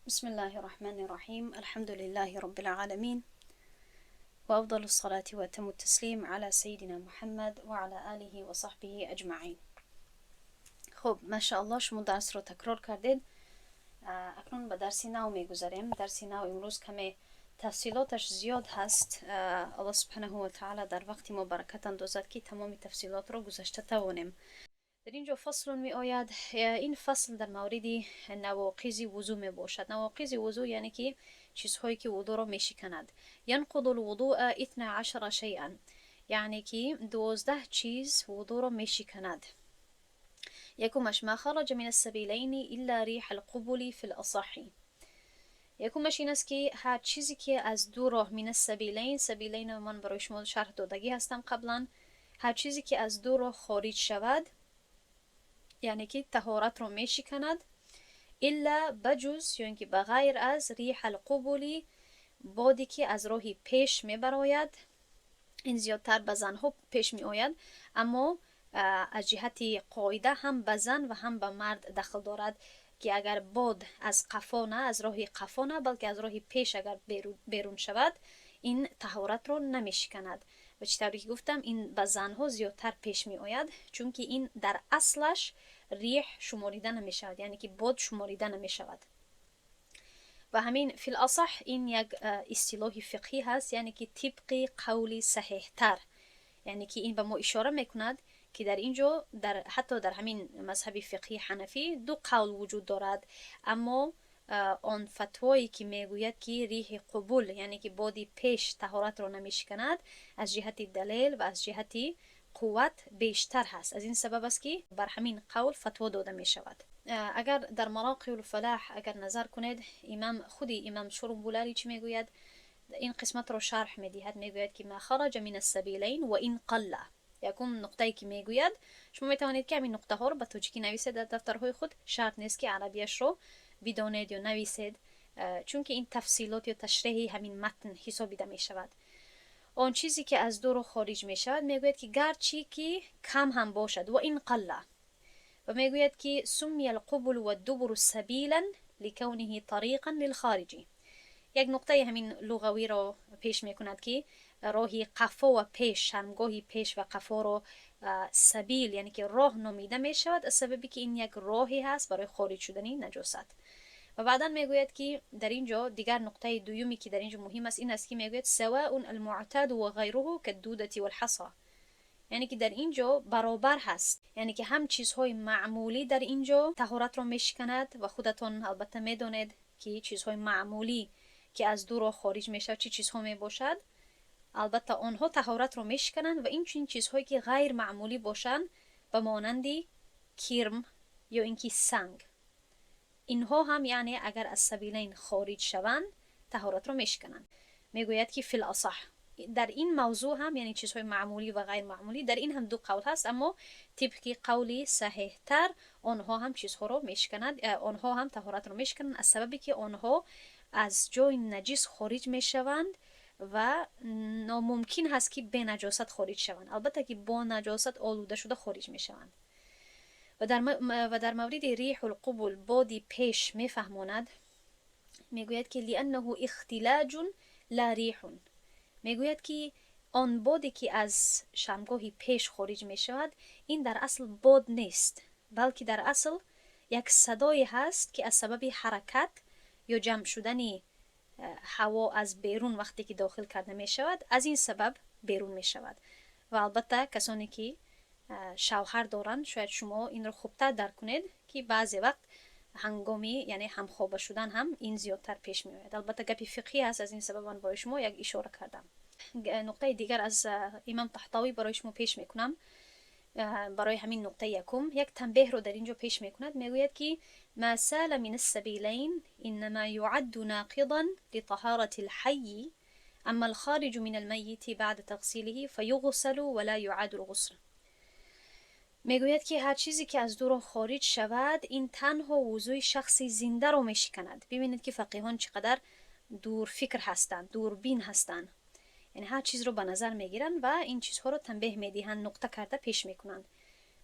بسم الله الرحمن الرحيم، الحمد لله رب العالمين، وأفضل الصلاة وأتم التسليم على سيدنا محمد وعلى آله وصحبه أجمعين. خب، ماشاءالله، شما درس رو تکرار کردید. اکنون به درس نو میگذریم. درس نو امروز کمی تفصیلاتش زیاد هست. الله سبحانه و تعالی در وقت ما برکت اندازد که تمام تفصیلات رو گذشته توانیم. در اینجا فصل می آید. این فصل در مورد نواقض وضو می باشد. نواقض وضو یعنی که چیزهایی که وضو را می شکند. ينقض الوضوء 12 شيئا، یعنی که 12 چیز وضو را می شکند. یکمش: ما خرج من السبیلین إلا ريح القبل في الأصح. یکمش این است که هر چیزی که از دو راه، من السبیلین، سبیلین من برای شما شرح دادگی هستم قبلا، هر چیزی که از دو راه خارج شود، یعنی که طهارت رو میشکند، إلا، بجز یا اینکه بغیر از، ريح القبل، بادی که از راه پیش میبراید. این زیادتر به زنها پیش می آید، اما از جهت قاعده هم به زن و هم به مرد دخل دارد که اگر باد از قفا نه، از راه قفا نه، بلکه از راه پیش اگر بیرون شود، این طهارت رو نمیشکند. و چطوری که گفتم، این به زنها زیادتر پیش می آید، چون که این در اصلش ريح شماریده نمی شود، یعنی که باد شماریده نمی شود. و همین في الأصح، این یک اصطلاح فقهی هست، یعنی که طبق قول صحیح تر، یعنی که این به ما اشاره میکند که در اینجا در حتی در همین مذهب فقهی حنفی دو قول وجود دارد، اما آن فتوایی که میگوید که ريح قبل، یعنی که بادی پیش طهارت را نمیشکند، از جهت دلیل و از جهت قوت بیشتر هست. از این سبب است که بر همین قول فتوا داده می شود. اگر در مراقی الفلاح اگر نظر کنید، امام خودی امام شرمبولاری چی میگوید؟ این قسمت رو شرح میدهد. میگوید که ما خرج من السبیلین وإن قل. یکم نقطه‌ای که میگوید، شما میتوانید که همین نقطه ها رو به تاجیکی نویسید در دفترهای خود. شرط نیست که عربیش رو بدانید یا نویسید، چون که این تفصیلات یا تشریح همین متن حسابیده می شود. آن چیزی که از دو راه خارج می شود، میگوید که گرچه که کم هم باشد، وإن قل. و میگوید که سمي القبل والدبر سبيلا لكونه طريقا للخارج. یک نقطه همین لغوی را پیش میکند که راهی قفا و پیش، شرمگاهی پیش و قفا رو سبیل، یعنی که راه نامیده می شود، از سببی که این یک راهی هست برای خارج شدن نجاست. و بعدا میگوید که در اینجا دیگر نقطه دویمی که در اینجا مهم است این است که میگوید سواء المعتاد وغيره كالدودة والحصى، یعنی که در اینجا برابر هست، یعنی که هم چیزهای معمولی در اینجا طهارت را میشکند و خودتان البته میدانید که چیزهای معمولی که از دو راه خارج میشود چه چیزها می باشد. البته آنها طهارت را میشکنند و این چنین چیزهایی که غیر معمولی باشند، به مانند کرم یا اینکه سنگ، اینها هم یعنی اگر از سبیلین خارج شوند، طهارت را میشکنند. میگوید که في الأصح، در این موضوع هم، یعنی چیزهای معمولی و غیر معمولی، در این هم دو قول هست، اما طبق قولی صحیح تر آنها هم چیزها رو میشکنند، آنها هم طهارت رو میشکنند، از سببی که آنها از جای نجس خارج میشوند و ناممکن هست که به نجاست خارج شوند. البته که با نجاست آلوده شده خارج میشوند. و در مورد ريح القبل، بادی پیش، میفهماند، میگوید که لأنه اختلاج لا ريح. میگوید که آن بادی که از شرمگاه پیش خارج می شود، این در اصل باد نیست، بلکه در اصل یک صدایی هست که از سبب حرکت یا جمع شدن هوا از بیرون وقتی که داخل کرده می شود، از این سبب بیرون می شود. و البته کسانی که شوهر دارند، شاید شما این رو خوبتر درک کنید که بعضی وقت هنگامی یعنی همخوابه شدن هم این زیادتر پیش می آید. البته گپی فقهی هست، از این سبب من برای شما یک اشاره کردم. نقطه دیگر از امام طحطاوی برای شما پیش میکنم. برای همین نقطه یکم یک تنبیه رو در اینجا پیش میکند. میگوید که ما سال من السبيلين إنما يعد ناقضا لطهارة الحي، أما الخارج من الميت بعد تغسيله فيغسل ولا يعاد الغسل. میگوید که هر چیزی که از دو راه خارج شود، این تنها وضوی شخصی زنده رو میشکند. ببینید که فقیهان چقدر دور فکر هستند، دوربین هستند، یعنی هر چیز رو به نظر میگیرن و این چیزها رو تنبیه میدهند، نقطه کرده پیش میکنند.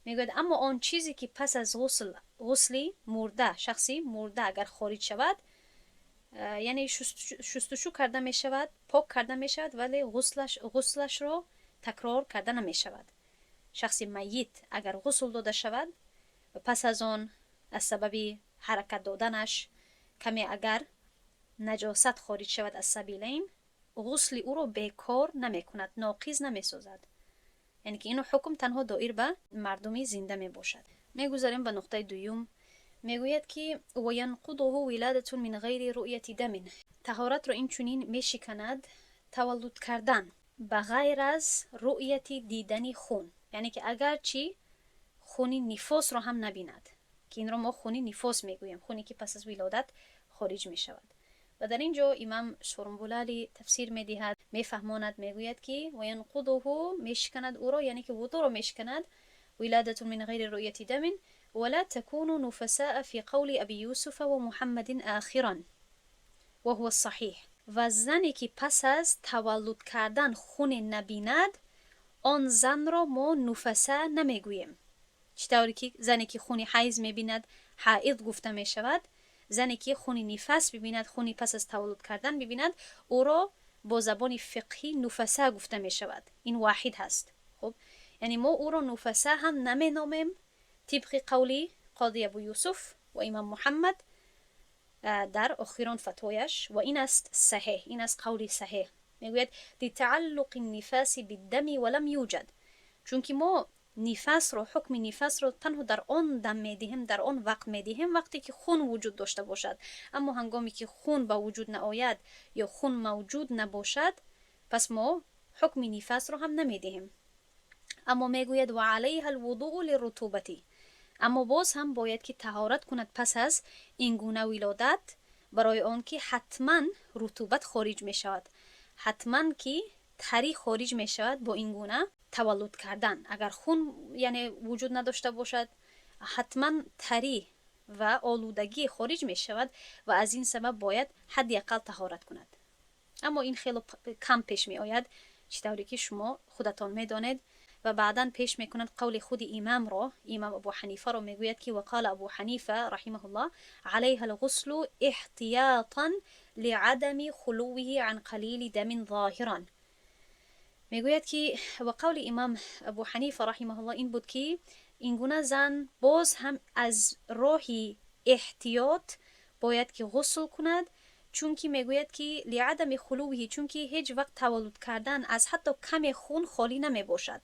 میگوید اما آن چیزی که پس از غسل، غسلی مرده، شخصی مرده اگر خارج شود Яъне шустушӯ карда мешавад, пок карда мешавад, вале ғуслашро такрор карда намешавад. Шахси майит агар ғусл дода шавад ва пас аз он аз сабаби ҳаракат доданаш каме агар наҷосат хориҷ шавад аз сабилайн, ғусли ӯро бекор намекунад, ноқиз намесозад. Яъне ки ину ҳукм танҳо доир ба мардуми зинда мебошад. Мегузарем ба нуқтаи дуюм. Мегӯяд, ки وينقضه ولادة من غير رؤية دم. Таҳоратро инчунин мешиканад таваллуд кардан ба ғайр аз рӯяти дидани хун, яъне ки агарчи хуни нифосро ҳам набинад, ки инро мо хуни нифос мегӯем, хуне ки пас аз вилодат хориҷ мешавад. Ва дар ин ҷо имам Шурумбулали тафсир медиҳад, мефаҳмонад, мегӯяд, ки وينقضه мешиканад ӯро, яъне ки вудуро мешиканад ولادة من غير رؤية دم ولا تكون نفساء في قول أبي يوسف ومحمد آخرا وهو الصحيح. Ва зане ки пас аз таваллуд кардан хуне набинад, он занро мо нуфаса намегӯем. Чӣ тавре ки зане ки хуни ҳайз мебинад, ҳаид гуфта мешавад, зане ки хуни нифас бибинад, хуни пас аз таваллуд кардан бибинад, ӯро бо забони фиқҳӣ нуфаса гуфта мешавад. Ин воҳид ҳаст. Хуб, яъне мо ӯро нуфаса ҳам наменомем тибқи қавли қоди Абу Юсуф ва имам Муҳаммад дар охирон фатвояш, ва ин аст саҳеҳ, ин аст қавли саҳеҳ. Мегӯяд: لتعلق النفاس بالدم ولم يوجد. Чунки мо нифасро, ҳукми нифасро танҳо дар он дам медиҳем, дар он вақт медиҳем, вақте ки хун вуҷуд дошта бошад. Аммо ҳангоме ки хун ба вуҷуд наояд ё хун мавҷуд набошад, пас мо ҳукми нифасро ҳам намедиҳем. Аммо мегӯяд: وعليها الوضوء للرطوبة. Аммо боз ҳам бояд ки таҳорат кунад пас аз ин гуна вилодат, барои он ки ҳатман рутубат хориҷ мешавад, ҳатман ки тарӣ хориҷ мешавад бо ин гуна таваллуд кардан. Агар хун, яъне, вуҷуд надошта бошад, ҳатман тарӣ ва олудагӣ хориҷ мешавад ва аз ин сабаб бояд ҳадди ақал таҳорат кунад. Аммо ин хело кам пеш меояд, чӣ тавре ки шумо худатон медонед. Ва баъдан пеш мекунад қавли худи имамро, имам Абу Ҳанифаро. Мегӯяд, ки وقال أبو حنيفة رحمه الله عليها الغسل احتياطا لعدم خلوه عن قليل دم ظاهرا. Мегӯяд, ки ва қавли имам Абу Ҳанифа رحمه الله ин буд, ки ин гуна зан боз ҳам аз роҳи эҳтиёт бояд ки ғусл кунад, чунки мегӯяд, ки لعدم خلوه, чунки ҳеҷ вақт таваллуд кардан аз ҳатто каме хун холӣ намебошад.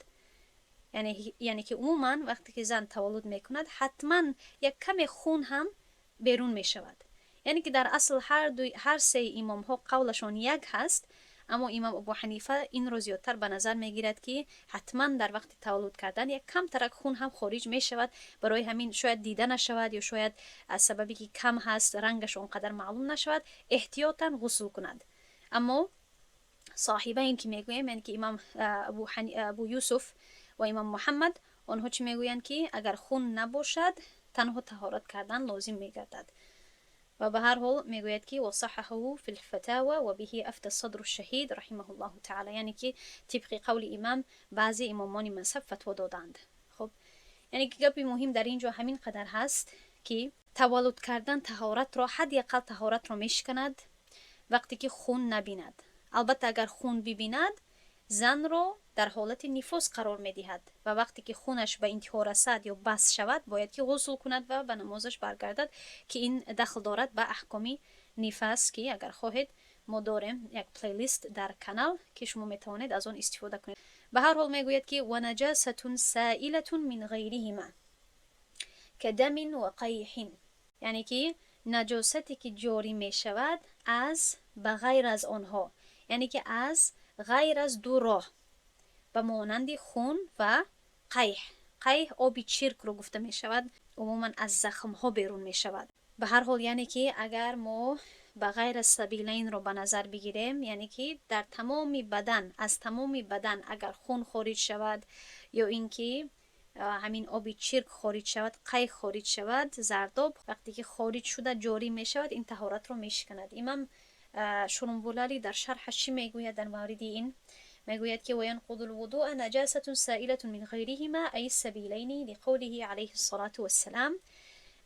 Яъне ки умуман вақте ки зан таваллуд мекунад, ҳатман як каме хун ҳам берун мешавад. Яъне ки дар асл ҳар сеи имомҳо қавлашон як ҳаст, аммо имам Абу Ҳанифа инро зиёдтар ба назар мегирад, ки ҳатман дар вақти таваллуд кардан як камтарак хун ҳам хориҷ мешавад. Барои ҳамин шояд дида нашавад ё шояд аз сабабе ки кам ҳаст, рангаш он қадар маълум нашавад, эҳтиётан ғусл кунад. Аммо соҳибаин ки мегӯем, яъне ки имам Абу Юсуф ва имам Муҳаммад, онҳо чӣ мегӯянд? Ки агар хун набошад, танҳо таҳорат кардан лозим мегардад. Ва ба ҳар ҳол мегӯяд, ки وصححه في الفتاوى وبه أفتى الصدر الشهيد رحمه الله تعالى. Яъне ки тибқи қавли имам баъзе имомони мазҳаб фатво доданд. Хуб, яъне ки гапи муҳим дар ин ҷо ҳамин қадар ҳаст, ки таваллуд кардан таҳоратро, ҳадди ақал таҳоратро мешиканад вақте ки хун набинад. Албатта, агар хун бибинад, занро дар ҳолати нифос қарор медиҳад ва вақте ки хунаш ба интиҳо расад ё бас шавад, бояд ки ғусл кунад ва ба намозаш баргардад, ки ин дахл дорад ба аҳкоми нифас, ки агар хоҳед, мо дорем як плейлист дар канал, ки шумо метавонед аз он истифода кунед. Ба ҳар ҳол мегӯяд, ки ونجاسة سائلة من غيرهما كدم وقيح. Яъне ки наҷосате ки ҷорӣ мешавад аз ба ғайр аз онҳо, яъне ки аз ғайр аз ду роҳ, ба монанди хун ва қайҳ. Қайҳ оби чиркро гуфта мешавад, умуман аз захмҳо берун мешавад. Ба ҳар ҳол, яъне ки агар мо ба ғайр аз сабилайнро ба назар бигирем, яъне ки дар тамоми бадан, аз тамоми бадан агар хун хориҷ шавад ё ин ки ҳамин оби чирк хориҷ шавад, қайҳ хориҷ шавад, зардоб вақте ки хориҷ шуда ҷорӣ мешавад, ин таҳоратро мешиканад. Имам Шурумбулалӣ дар шарҳаш чӣ мегӯяд дар мавриди ин? Мегӯяд, ки وينقض الوضوء نجاسة سائلة من غيرهما أي السبيلين لقوله عليه الصلاة والسلام.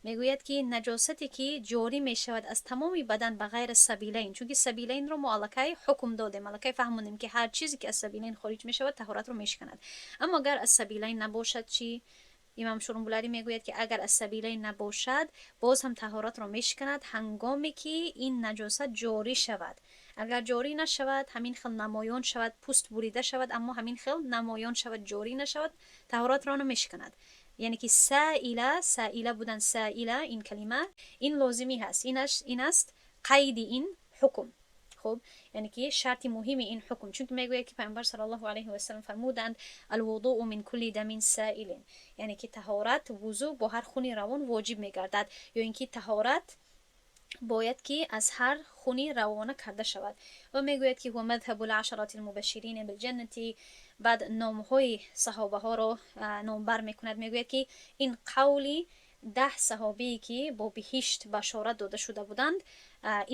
Мегӯяд, ки наҷосате, ки ҷорӣ мешавад аз тамоми бадан ба ғайр аз сабилайн, чунки сабилайнро мо аллакай ҳукм додем, аллакай фаҳмонем, ки ҳар чизе, ки аз сабилайн хориҷ мешавад, таҳоратро мешиканад. Аммо агар аз сабилайн набошад чӣ? Имам Шурумбуларӣ мегӯяд, ки агар аз сабилайн набошад, боз ҳам таҳоратро мешиканад, ҳангоме ки ин наҷосат ҷорӣ шавад. Агар ҷорӣ нашавад, ҳамин хел намоён шавад, пӯст бурида шавад, аммо ҳамин хел намоён шавад, ҷорӣ нашавад, таҳоратро намешиканад. Яъне ки саила, саила будан, саила, ин калима ин лозимӣ ҳаст, ин аст қайди ин ҳукм. Хуб, яъне ки шарти муҳими ин ҳукм, чунки мегӯяд, ки Пайғамбар саллаллоҳу алайҳи васаллам фармуданд: الوضوء من كل دم سائل. Яъне ки таҳорат, вузӯ бо ҳар хуни равон воҷиб мегардад, ё ин ки таҳорат бояд ки аз ҳар хуни равона карда шавад. Ва мегӯяд, ки هو مذهب العشرة المبشرين بالجنة. Баъд номҳои саҳобаҳоро номбар мекунад, мегӯяд, ки ин қавли 10 саҳобие, ки бо биҳишт башорат дода шуда буданд,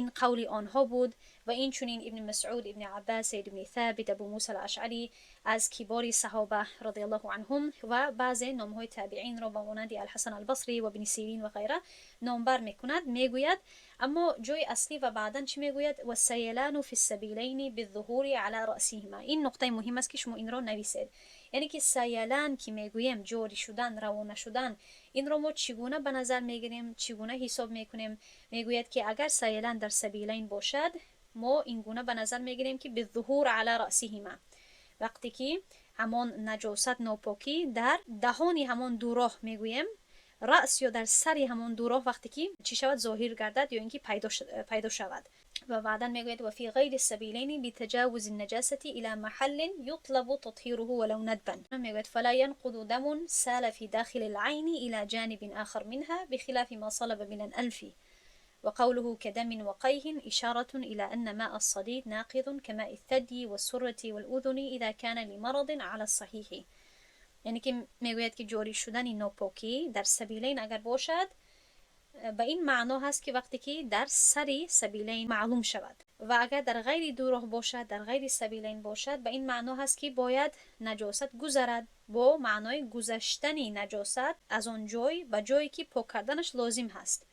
ин қавли онҳо буд. Ва инчунин Ибни Масъуд, Ибни Аббас, Зайд ибни Thabит, Абу Муса ал-Ашъарӣ аз кибори саҳоба رضي الله عنهم ва баъзе номҳои табиинро ба монанди Алҳасан Албасрӣ ва Ибни Сирин ва ғайра номбар мекунад. Мегӯяд, аммо ҷои аслӣ ва баъдан чӣ мегӯяд? والسيلان في السبيلين بالظهور على رأسهما. Ин нуқтаи муҳим аст, ки шумо инро нависед. Яъне ки سيلان ки мегӯем, ҷорӣ шудан, равона шудан, инро мо чӣ гуна ба назар мегирем, чӣ гуна ҳисоб мекунем? Мегӯяд, ки агар سيلان дар сабилайн бошад, мо ин гуна ба назар мегирем, ки بالظهور على رأسهما, вақте ки ҳамон наҷосат, нопокӣ дар даҳони ҳамон ду роҳ мегӯем, раъс ё дар сари ҳамон ду роҳ вақте ки чӣ шавад, зоҳир гардад ё ин ки пайдо шавад. Ва баъдан мегӯяд: وفي غير السبيلين بتجاوز النجاسة إلى محل يطلب تطهيره ولو ندبا. مегӯяд: فلا ينقض دم سال في داخل العين إلى جانب آخر منها بخلاف ما صلب من الأنف. وقوله كدم وقيح إشارة إلى أن ماء الصديد ناقض كماء الثدي والسرة والأذن إذا كان لمرض على الصحيح. یعنی که میگوید که جاری شدن ناپاکی در سبیلین اگر باشد، به این معنا هست که وقتی که در سری سبیلین معلوم شود. و اگر در غیر دو راه باشد، در غیر سبیلین باشد، به این معنا هست که باید نجاست گذرد، با معنای گذشتن نجاست از آن جای به جایی که پاک کردنش لازم هست،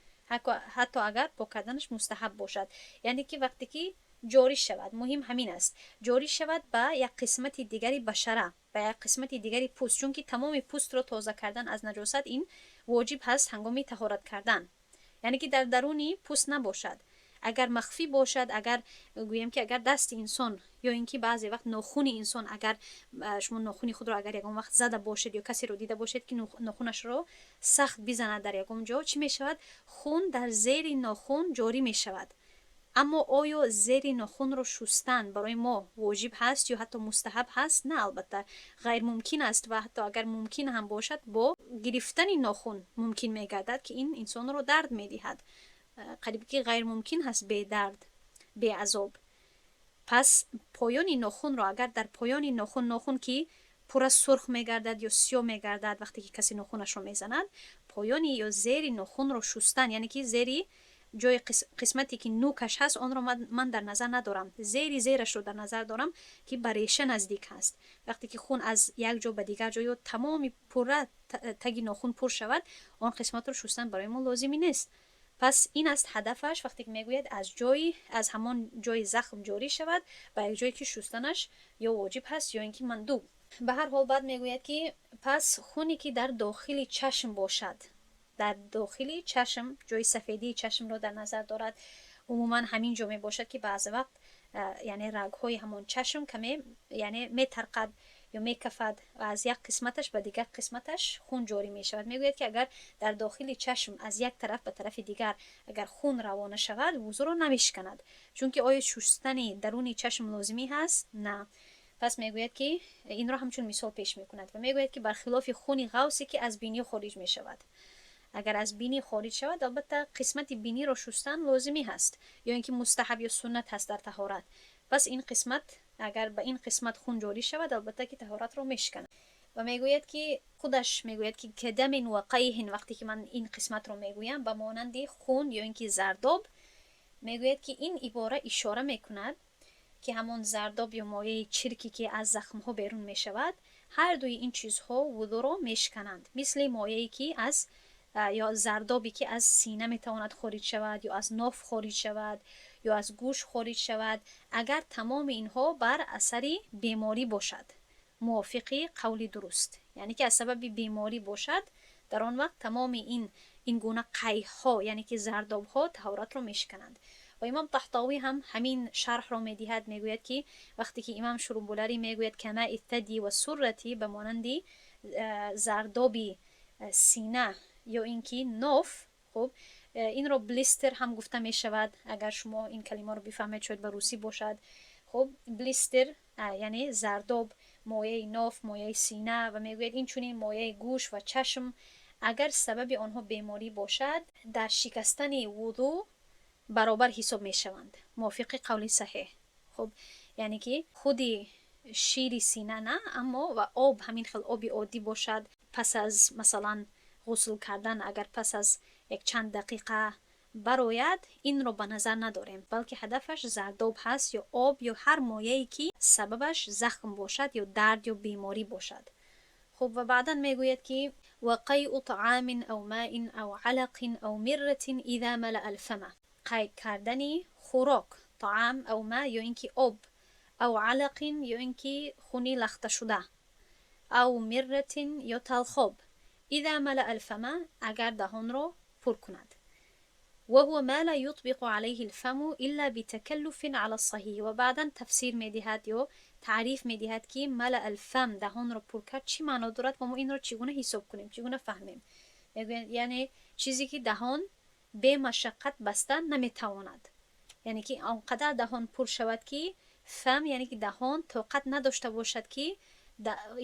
حتی اگر پاک کردنش مستحب باشد. یعنی که وقتی که جاری شود، مهم همین است، جاری شود به یک قسمت دیگری بشره، به یک قسمت دیگری پوست، چون که تمام پوست را تازه کردن از نجاست این واجب هست هنگامی طهارت کردن. یعنی که در درونی پوست نباشد. اگر مخفی باشد، اگر گوییم که اگر دست انسان یا اینکه بعضی وقت ناخون انسان، اگر شما ناخونی خود را اگر یگان وقت زده باشید یا کسی رو دیده باشید که ناخونش رو سخت بزند در یگان جا، چی می شود؟ خون در زیر ناخون جاری می شود. اما آیا زیر ناخون رو شستن برای ما واجب هست یا حتی مستحب هست؟ نه، البته غیر ممکن است و حتی اگر ممکن هم باشد، با گرفتن ناخون ممکن میگردد که این انسان رو درد میدهد. قریب که غیر ممکن هست به درد، به عذاب. پس پایان ناخون رو اگر در پایان ناخون، ناخون که پر سرخ میگردد یا سیاه میگردد وقتی که کسی ناخونش رو میزند، پایان یا زیر ناخون رو شستن، یعنی که زیر جای قسمتی که نوکش هست، آن رو من در نظر ندارم، زیر زیرش رو در نظر دارم که به ریشه نزدیک هست. وقتی که خون از یک جا به دیگر جا یا تمام پره تگی ناخون پر شود، آن قسمت رو شستن برای ما لازمی نیست. پس این است هدفش وقتی که میگوید از جای، از همان جای زخم جاری شود و یک جایی که شستنش یا واجب هست یا اینکه مندوب. به هر حال، بعد میگوید که پس خونی که در داخل چشم باشد، در داخلی چشم، جای سفیدی چشم را در نظر دارد، عموما همین جا می باشد که بعض وقت یعنی رگ های همان چشم کمی یعنی میترقد یا میکفد و از یک قسمتش به دیگر قسمتش خون جاری می شود. میگوید که اگر در داخل چشم از یک طرف به طرف دیگر اگر خون روانه شود، وضو را نمیشکند. چون که آیا شستن درون چشم لازمی هست؟ نه. پس میگوید که این را همچون مثال پیش میکند و میگوید که برخلاف خون غوصی که از بینی خارج می شود. اگر از بینی خارج شود، البته قسمت بینی را شستن لازمی هست یا اینکه مستحب یا سنت هست در طهارت. پس این قسمت، اگر به این قسمت خون جاری شود، البته که طهارت را میشکند. و میگوید که خودش میگوید که كدم وقيح، وقتی که من این قسمت رو میگویم به مانند خون یا اینکه زرداب، میگوید که این عباره اشاره میکند که همان زرداب یا مایع چرکی که از زخم ها بیرون می شود، هر دوی این چیزها وضو را میشکنند، مثل مایعی که از ё зардобе ки аз сина метавонад хориҷ шавад, ё аз ноф хориҷ шавад, ё аз гӯш хориҷ шавад, агар тамоми инҳо бар асари беморӣ бошад, мувофиқи қавли дуруст, яъне ки аз сабаби беморӣ бошад, дар он вақт тамоми ин гуна қайҳҳо, яъне ки зардобҳо, таҳоратро мешикананд. Ва имом Таҳтовӣ ҳам ҳамин шарҳро медиҳад, мегӯяд, ки вақте ки имом Шурумбуларӣ мегӯяд كماء الثدي والسرة, ба монанди зардоби сина ё ин ки ноф. Хуб, инро блистер ҳам гуфта мешавад, агар шумо ин калимаро бифаҳмед, шояд ба русӣ бошад. Хуб, блистер, яъне зардоб, мояи ноф, мояи сина, ва мегӯяд, инчунин мояи гӯш ва чашм, агар сабаби онҳо беморӣ бошад, дар шикастани вудӯ баробар ҳисоб мешаванд, мувофиқи қавли саҳеҳ. Хуб, яъне ки худи шири сина на, аммо ва об, ҳамин хел оби оддӣ бошад, пас аз, масалан, ғусл кардан, агар пас аз як чанд дақиқа барояд, инро ба назар надорем, балки ҳадафаш зардоб ҳаст, ё об, ё ҳар мояе ки сабабаш захм бошад, ё дард, ё беморӣ бошад. Хуб, ва баъдан мегӯяд, ки وقيء طعام أو ماء أو علق أو مرة إذا ملأ الفم, қай кардани хӯрок, طعام أو ماء, ё ин ки об, أو علق, ё ин ки хуни лахташуда, أو مرة, ё талхоб, إذا ملأ الفم, агар даҳонро пур кунад. وهو ما لا يطبق عليه الفم إلا بتكلف على الصحيح. Ва баъдан тафсир медиҳад ё таъриф медиҳад, ки ملأ الفم, даҳонро пур кард, чӣ маъно дорад ва мо инро чӣ гуна ҳисоб кунем, чӣ гуна фаҳмем. Мегӯяд, яъне чизе ки даҳон бемашаққат баста наметавонад, яъне ки он қадар даҳон пур шавад, ки فم, яъне ки даҳон тоқат надошта бошад, ки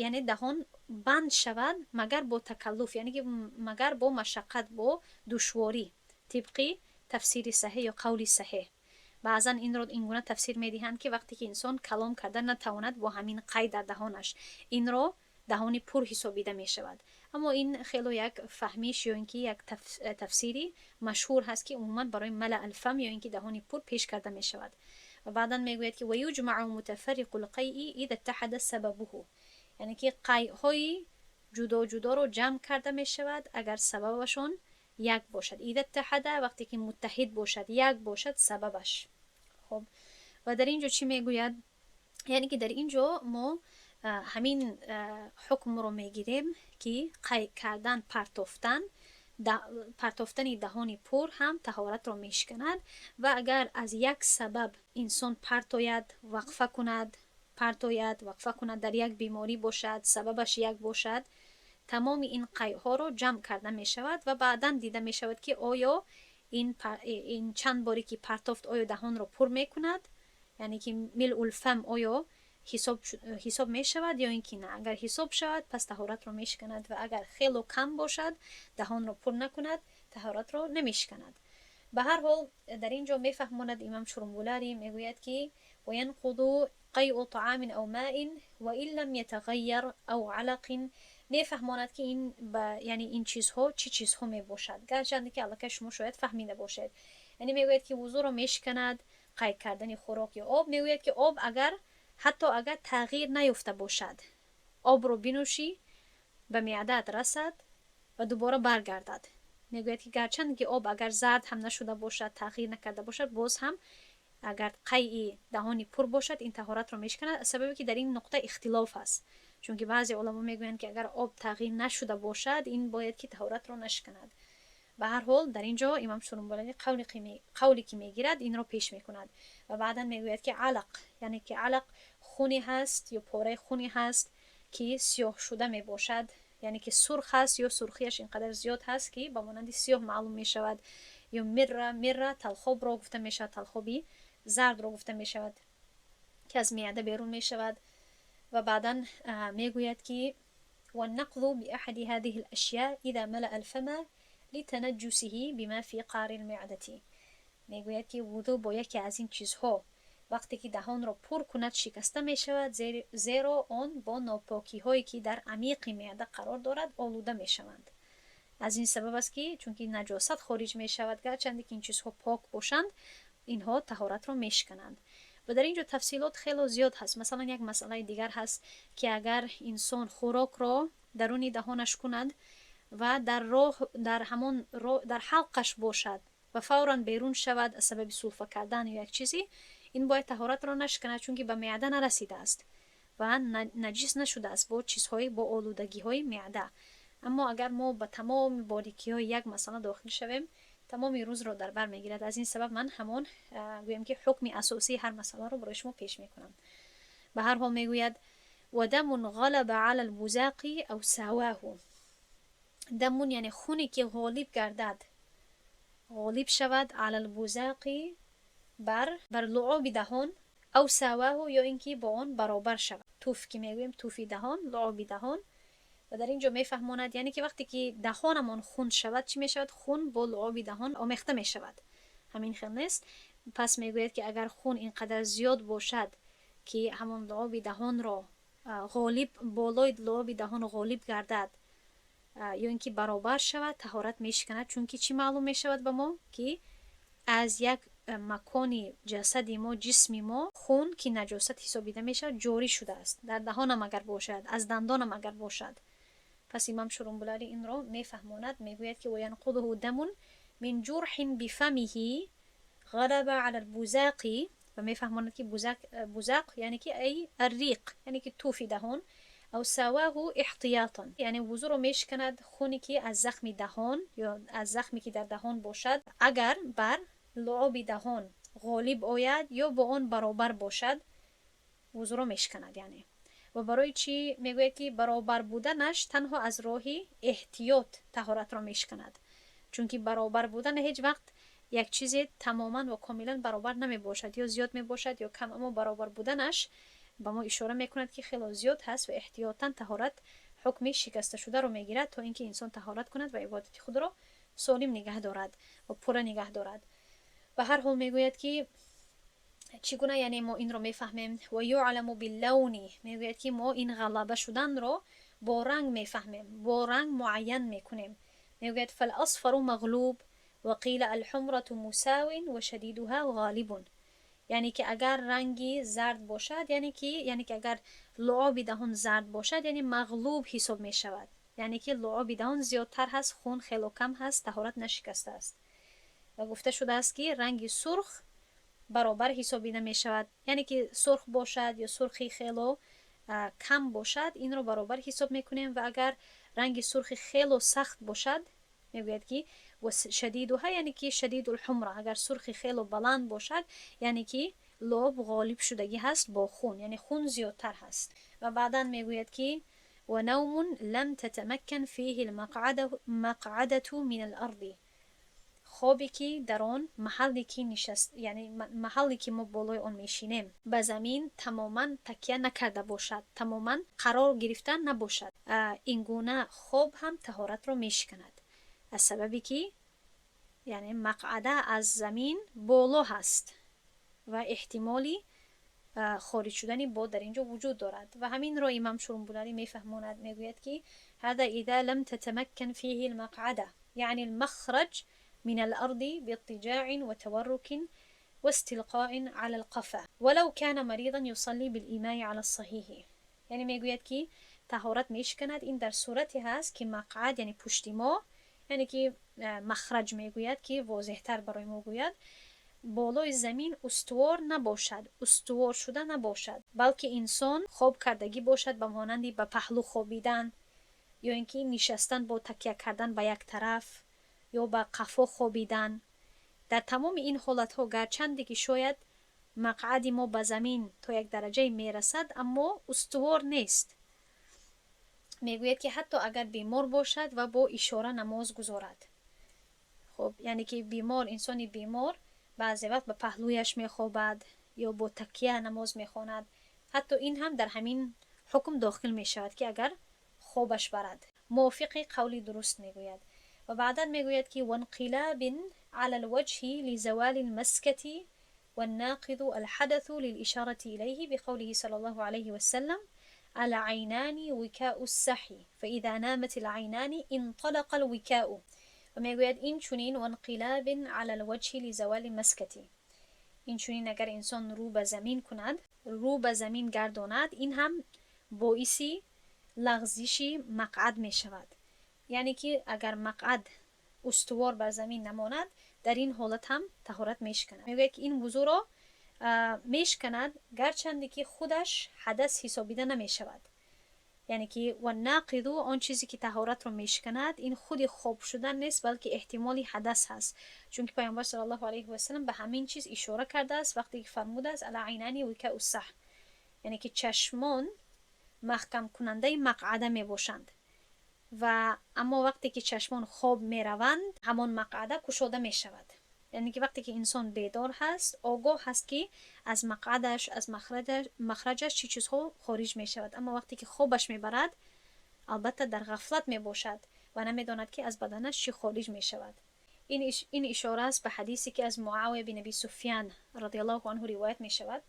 яъне даҳон банд шавад, магар бо такаллуф, яъне ки магар бо машаққат, бо душворӣ, тибқи тафсири саҳеҳ ё қавли саҳеҳ. Баъзан инро ин гуна тафсир медиҳанд, ки вақте ки инсон калом карда натавонад бо ҳамин қай дар даҳонаш, инро даҳони пур ҳисобида мешавад. Аммо ин хело як фаҳмиш ё ин ки як тафсири машҳур ҳаст, ки умуман барои ملأ الفم ё ин ки даҳони пур пеш карда мешавад. Ва баъдан мегӯяд, ки ويجمع متفرق القيء إذا اتحد سببه, яъне ки қайҳои ҷудоҷудоро ҷамъ карда мешавад, агар сабабашон як бошад. إذا اتحد, вақте ки муттаҳид бошад, як бошад сабабаш. Хуб, ва дар ин ҷо чӣ мегӯяд? Яъне ки дар ин ҷо мо ҳамин ҳукмро мегирем, ки қай кардан, партофтан, партофтани даҳони пур ҳам таҳоратро мешиканад. Ва агар аз як сабаб инсон партояд, вақфа кунад, партояд, вақфа кунад, дар як беморӣ бошад, сабабаш як бошад, тамоми ин қайҳоро ҷамъ карда мешавад ва баъдан дида мешавад, ки оё ин чанд боре ки партофт, оё даҳонро пур мекунад, яъне ки ملء الفم, оё ҳисоб мешавад ё ин ки на. Агар ҳисоб шавад, пас таҳоратро мешиканад, ва агар хело кам бошад, даҳонро пур накунад, таҳоратро намешиканад. Ба ҳар ҳол, дар ин ҷо мефаҳмонад имам Шурумбуларӣ, мегӯяд, ки وينقض قيء طعام أو ماء وإن لم يتغير أو علق. Мефаҳмонад, ки ин яъне ин чизҳо чӣ чизҳо мебошад, гарчанде ки аллакай шумо шояд фаҳмида бошед. Яъне мегӯяд, ки вузӯро мешиканад қай кардани хӯрок ё об. Мегӯяд, ки об агар, ҳатто агар тағйир наёфта бошад, обро бинӯшӣ, ба меъдаат расад ва дубора баргардад, мегӯяд, ки гарчанде ки об агар зард ҳам нашуда бошад, тағйир накарда бошад, боз ҳам агар қайи даҳони пур бошад, ин таҳоратро мешиканад. Сабабе ки дар ин нуқта ихтилоф аст, чунки баъзе уламо мегӯянд, ки агар об тағйир нашуда бошад, ин бояд ки таҳоратро нашиканад. Ба ҳар ҳол, дар ин ҷо имом Шурумбалани қавле ки мегирад, инро пеш мекунад. Ва баъдан мегӯяд, ки علق, яъне ки علق хуне ҳаст ё пораи хуне ҳаст, ки сиёҳ шуда мебошад, яъне ки сурх ҳаст ё сурхияш ин қадар зиёд ҳаст, ки ба монанди сиёҳ маълум мешавад, ё مرة, مرة талхобро гуфта мешавад, талхоби зардро гуфта мешавад, ки аз меъда берун мешавад. Ва баъдан мегӯяд, ки والنقض بأحد هذه الأشياء إذا ملأ الفم لتنجسه بما في قعر المعدة. Мегӯяд, ки вудӯ бо яке аз ин чизҳо, вақте ки даҳонро пур кунад, шикаста мешавад, зеро он бо нопокиҳое, ки дар амиқи меъда қарор дорад, олуда мешаванд. Аз ин сабаб аст, ки чунки наҷосат хориҷ мешавад, гарчанде ки ин чизҳо пок бошанд, инҳо таҳоратро мешикананд. Ва дар ин ҷо тафсилот хело зиёд ҳаст. Масалан, як масъалаи дигар ҳаст, ки агар инсон хӯрокро даруни даҳонаш кунад Ва дар роҳ, дар ҳамон дар ҳалқаш бошад ва фавран берун шавад аз сабаби сулфа кардан ё як чизе, ин бояд таҳоратро нашиканад, чунки ба меъда нарасидааст ва наҷис нашудааст бо чизҳои, бо олудагиҳои меъда. Аммо агар мо ба тамоми борикиҳои як масъала дохил шавем, тамоми рӯзро дар бар мегирад. Аз ин сабаб ман ҳамон, гӯем ки, ҳукми асосии ҳар масъаларо барои шумо пеш мекунам. Ба ҳар ҳол, мегӯяд: ودم غلب على البزاق أو ساواه. دم یعنی خونی که غالب گردد، غالب شود، على البزاق بر لعاب دهان، أو ساواه یا اینکه با آن برابر شود. توف که میگوییم، توفی دهان، لعاب دهان. و در اینجا میفهماند، یعنی که وقتی که دهانمان خون شود، چی میشود؟ خون با لعاب دهان آمیخته میشود، همین خیلی نیست؟ پس میگوید که اگر خون اینقدر زیاد باشد که همان لعاب دهان را غالب، بالای لعاب دهان غالب گردد یا اینکه برابر شود، طهارت میشکند. چونکه چی معلوم میشود به ما؟ که از یک مکانی جسد ما، جسم ما، خون که نجاست حسابیده میشود جاری شده است. در دهانم اگر باشد، از دندانم اگر باشد. پس امام شرنبلالي این را میفهماند، میگوید که وینقضه دم من جرح بفمه غلب على البزاق. و میفهماند که بزاق، بزاق یعنی که ای الریق، یعنی که توفی دهان، أو ساواه احتیاطا. یعنی وضو رو میشکند خونی که از زخم دهان یا از زخمی که در دهان باشد، اگر بر لعاب دهان غالب آید یا با آن برابر باشد، وضو رو میشکند. یعنی و برای چی میگوید که برابر بودنش تنها از راهی احتیاط طهارت را میشکند؟ چونکه برابر بودن هیچ وقت یک چیز تماما و کاملا برابر نمی باشد، یا زیاد می باشد یا کم. اما برابر بودنش به ما اشاره میکند که خیلی زیاد هست و احتیاطا طهارت حکمی شکسته شده رو میگیرد تا اینکه انسان طهارت کند و عبادت خود را سالم نگه دارد و پوره نگه دارد. به هر حال، میگوید که چگونه یعنی ما این رو میفهمیم؟ ویعلم باللون. میگوید که ما این غلبه شدن رو با رنگ میفهمیم، با رنگ معین میکنیم. میگوید فالاصفر مغلوب وقیل الحمرة مساو وشدیدها غالب. یعنی که اگر رنگی زرد باشد، یعنی که اگر لعاب دهان زرد باشد، یعنی مغلوب حساب می شود، یعنی که لعاب دهان زیادتر هست، خون خیلی کم هست، طهارت نشکسته است. و گفته شده است که رنگ سرخ برابر حسابیده می شود، یعنی که سرخ باشد یا سرخی خیلی کم باشد، این رو برابر حساب میکنیم. و اگر رنگ سرخ خیلی سخت باشد، میگوید که و شدیدها، یعنی که شدید الحمره، اگر سرخی خیلی بلند باشد، یعنی که لعاب غالب شدگی هست با خون، یعنی خون زیادتر هست. و بعدا میگوید که ونوم لم تتمكن فيه المقعدة مقعدة من الأرض. خوابی که در آن محلی که نشست، یعنی محلی که ما بالای آن میشینیم، به زمین تماما تکیه نکرده باشد، تماما قرار گرفته نباشد، این گونه خواب هم طهارت را میشکند، از سببی که یعنی مقعده از زمین بالا هست و احتمالی خارج شدن باد در اینجا وجود دارد. و همین را امام شرنبلالی میفهماند، میگوید که هذا إذا لم تتمكن فيه المقعدة، يعني المخرج من الأرض، باضطجاع وتورك واستلقاء على القفا، ولو كان مريضا يصلي بالإيماء على الصحيح. یعنی میگوید که طهارت میشکند، این در صورتی هست که مقعد، یعنی پشتی ما، یعنی که مخرج میگوید که واضحتر برای ما گوید، بالای زمین استوار نباشد، استوار شده نباشد، بلکه انسان خواب کردگی باشد، به مانند به پهلو خوابیدن یا اینکه نشستن با تکیه کردن به یک طرف یا به قفا خوابیدن. در تمام این حالتها، گرچند که شاید مقعد ما به زمین تا یک درجه میرسد، اما استوار نیست. میگوید که حتی اگر بیمار باشد و با اشاره نماز گذارد. خب، یعنی که بیمار، انسان بیمار بعضی وقت به پهلویش میخوابد یا با تکیه نماز میخواند، حتی این هم در همین حکم داخل میشود که اگر خوابش برد، موافق قول درست میگوید. و بعدا میگوید که وانقلاب على الوجه لزوال المسكة، والناقض الحدث للإشارة إليه بقوله صلى الله عليه وسلم: العينان وكاء السحي، فإذا نامت العينان انطلق الوكاء. و میگوید این چونین وانقلاب على الوجه لزوال المسكة، این چونین اگر انسان رو به زمین کند، رو به زمین گرداند، این هم باعثی لغزشی مقعد می شود. Яъне ки агар мақъад устувор бар замин намонад, дар ин ҳолат ҳам таҳорат мешиканад. Мегӯяд, ки ин вузӯро мешиканад, гарчанде ки худаш ҳадас ҳисобида намешавад. Яъне ки والناقض, он чизе ки таҳоратро мешиканад, ин худи хоб шудан нест, балки эҳтимоли ҳадас ҳаст, чунки Паёмбар صلى الله عليه وسلم ба ҳамин чиз ишора кардааст, вақте ки фармудааст: العينان وكاء السح, яъне ки чашмон маҳкамкунандаи мақъада мебошанд. Ва аммо вақте ки чашмон хоб мераванд, ҳамон мақъада кушода мешавад. Яъне ки вақте ки инсон бедор ҳаст, огоҳ ҳаст, ки аз мақъадаш, аз махраҷаш чӣ чизҳо хориҷ мешавад, аммо вақте ки хобаш мебарад, албатта, дар ғафлат мебошад ва намедонад, ки аз баданаш чӣ хориҷ мешавад. Ин ишора аст ба ҳадисе, ки аз Муавия бин Аби Суфян رضي الله عنه ривоят мешавад,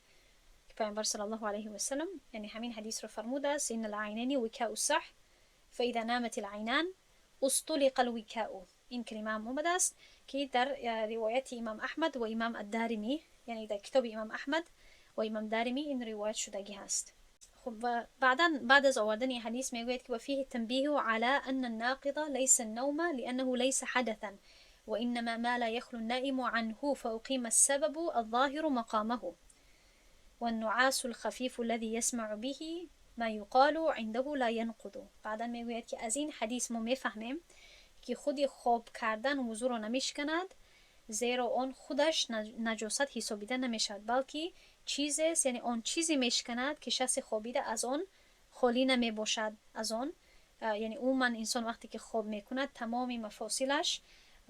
ки Паёмбар صلى الله عليه وسلم, яъне ҳамин ҳадисро фармудааст: إن العينين وكاء السح فإذا نامت العينان اصطلق الوكاء. Ин калима ҳам омадааст, ки дар ривояти Имам Аҳмад ва Имам Аддаримӣ, яъне дар китоби Имам Аҳмад ва Имам Даримӣ ин ривоят шудагӣ ҳаст. Хуб, ва баъдан, баъд аз овардани ҳадис, мегӯяд, ки وفيه التنبيه على أن الناقض ليس النوم لأنه ليس حدثا وإنما ما لا يخلو النائم عنه، فأقيم السبب الظاهر مقامه، والنعاس الخفيف الذي يسمع به ما يقال عنده لا ينقض. بعدا мегӯяд, ки аз ин ҳадис мо мефаҳмем, ки худи хоб кардан вузӯро намешиканад, зеро он худаш наҷосат ҳисобида намешавад, балки чизест, яъне он чизе мешиканад, ки шахси хобида аз он холӣ намебошад. Аз он, яъне умуман инсон вақте ки хоб мекунад, тамоми мафосилаш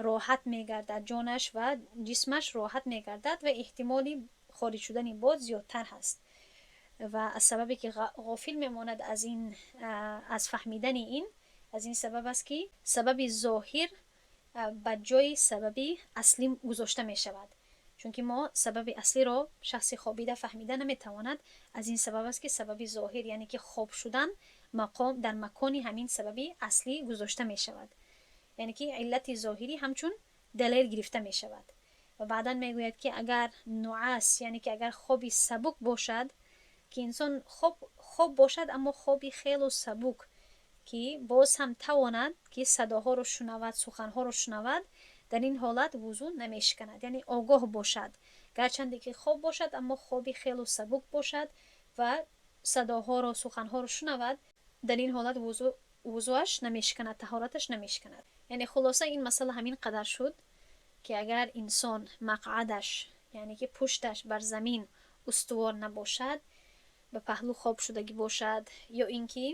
роҳат мегардад, ҷонаш ва ҷисмаш роҳат мегардад ва эҳтимоли хориҷ шудани бод зиёдтар ҳаст. Ва аз сабабе ки ғофил мемонад аз ин, аз фаҳмидани ин, аз ин сабаб аст, ки сабаби зоҳир ба ҷои сабаби аслӣ гузошта мешавад, чунки мо сабаби аслиро шахси хобида фаҳмида наметавонад. Аз ин сабаб аст, ки сабаби зоҳир, яъне ки хоб шудан, мақом дар макони ҳамин сабаби аслӣ гузошта мешавад, яъне ки иллати зоҳирӣ ҳамчун далел гирифта мешавад. Ва баъдан мегӯяд, ки агар نعاس, яъне ки агар хоби сабук бошад, ки инсон хоб бошад, аммо хоби хело сабук, ки боз ҳам тавонад, ки садоҳоро шунавад, суханҳоро шунавад, дар ин ҳолат вузӯ намешиканад. Яъне огоҳ бошад, гарчанде ки хоб бошад, аммо хоби хело сабук бошад ва садоҳоро, суханҳоро шунавад, дар ин ҳолат вузӯаш намешиканад, таҳораташ намешиканад. Яъне хулоса, ин масъала ҳамин қадар шуд, ки агар инсон мақъадаш, яъне ки пушташ бар замин устувор набошад, ба паҳлӯ хоб шудагӣ бошад ё ин ки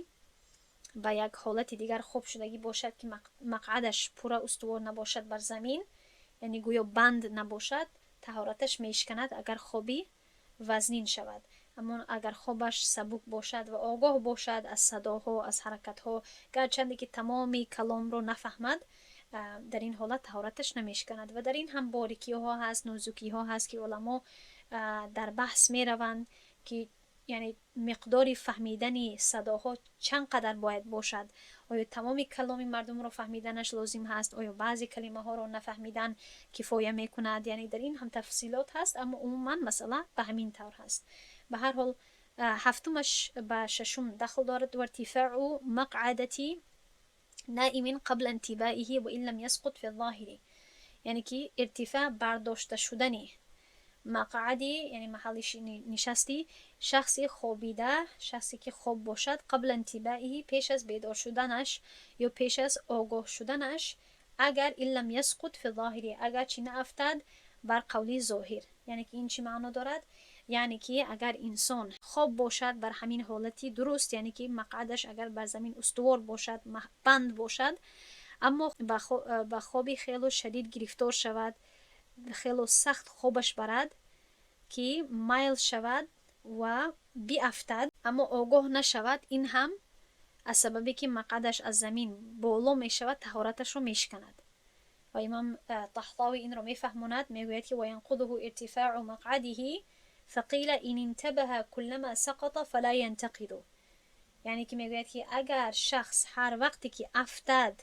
ба як ҳолати дигар хоб шудагӣ бошад, ки мақъадаш пурра устувор набошад бар замин, яъне гӯё банд набошад, таҳораташ мешиканад, агар хоби вазнин шавад. Аммо агар хобаш сабук бошад ва огоҳ бошад аз садоҳо, аз ҳаракатҳо, гарчанде ки тамоми каломро нафаҳмад, дар ин ҳолат таҳораташ намешиканад. Ва дар ин ҳам борикиҳо ҳаст, нозукиҳо ҳаст, ки уламо дар баҳс мераванд, ки яъне миқдори фаҳмидани садоҳо чанд қадар бояд бошад. Оё тамоми каломи мардумро фаҳмиданаш лозим ҳаст, оё баъзе калимаҳоро нафаҳмидан кифоя мекунад? Яъне дар ин ҳам тафсилот ҳаст, аммо умуман масъала ба ҳамин тавр ҳаст. Ба ҳар ҳол, ҳафтумаш ба шашум дахл дорад. وارتفاع مقعدة نائم قبل انتباهه وإن لم يسقط في الظاهر, яъне ки ارتفاع, бардошта шудани мақъади, яъне маҳалли нишасти шахси хобида, шахсе ки хоб бошад, قبل انتباهه, пеш аз бедор шуданаш ё пеш аз огоҳ шуданаш, агар إن لم يسقط في الظاهر, агарчи наафтад бар қавли зоҳир. Яъне ки ин чӣ маъно дорад? Яъне ки агар инсон хоб бошад бар ҳамин ҳолати дуруст, яъне ки мақъадаш агар бар замин устувор бошад, банд бошад, аммо ба хоби хело шадид гирифтор шавад, хело сахт хобаш барад, ки майл шавад ва биафтад, аммо огоҳ нашавад, ин ҳам аз сабабе ки мақъадаш аз замин боло мешавад, таҳораташро мешиканад. Ва Имам Таҳтовӣ инро мефаҳмонад, мегӯяд, ки وينقضه ارتفاع مقعده فقيل إن انتبه كلما سقط فلا ينتقض. Яъне ки мегӯяд, ки агар шахс ҳар вақте ки афтад,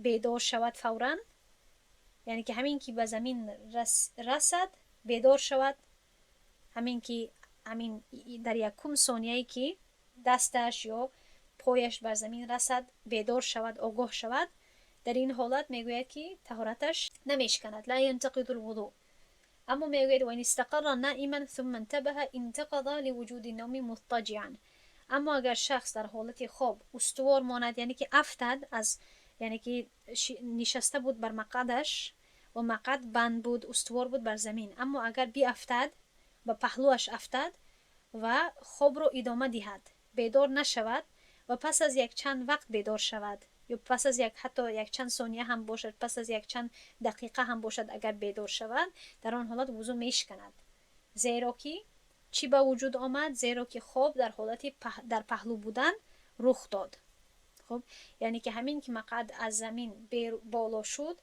бедор шавад фавран, яъне ки ҳамин ки ба замин расад, бедор шавад, ҳамин ки ҳамин дар якум сонияе ки дасташ ё пояш ба замин расад, бедор шавад, Пояш бар замин расад, бедор шавад, огоҳ шавад, дар ин ҳолат мегӯяд, ки таҳораташ намешиканад, لا ينتقض الوضوء. Аммо мегӯяд: وإن استقر نائما ثم انتبه انتقض لوجود النوم مضطجعا. Аммо агар шахс дар ҳолати хоб устувор монад, яъне ки афтад аз, яъне ки нишаста буд бар мақъадаш ва мақъад банд буд, устувор буд бар замин, аммо агар биафтад, ба паҳлӯаш афтад ва хобро идома диҳад, бедор нашавад ва пас аз якчанд вақт бедор шавад ё пас аз як ҳатто якчанд сония ҳам бошад, пас аз якчанд дақиқа ҳам бошад, агар бедор шавад, дар он ҳолат вузӯ мешиканад. Зеро ки чӣ ба вуҷуд омад? Зеро ки хоб дар ҳолати дар паҳлӯ будан рух дод. Хуб, яъне ки ҳамин ки мақъад аз замин боло шуд,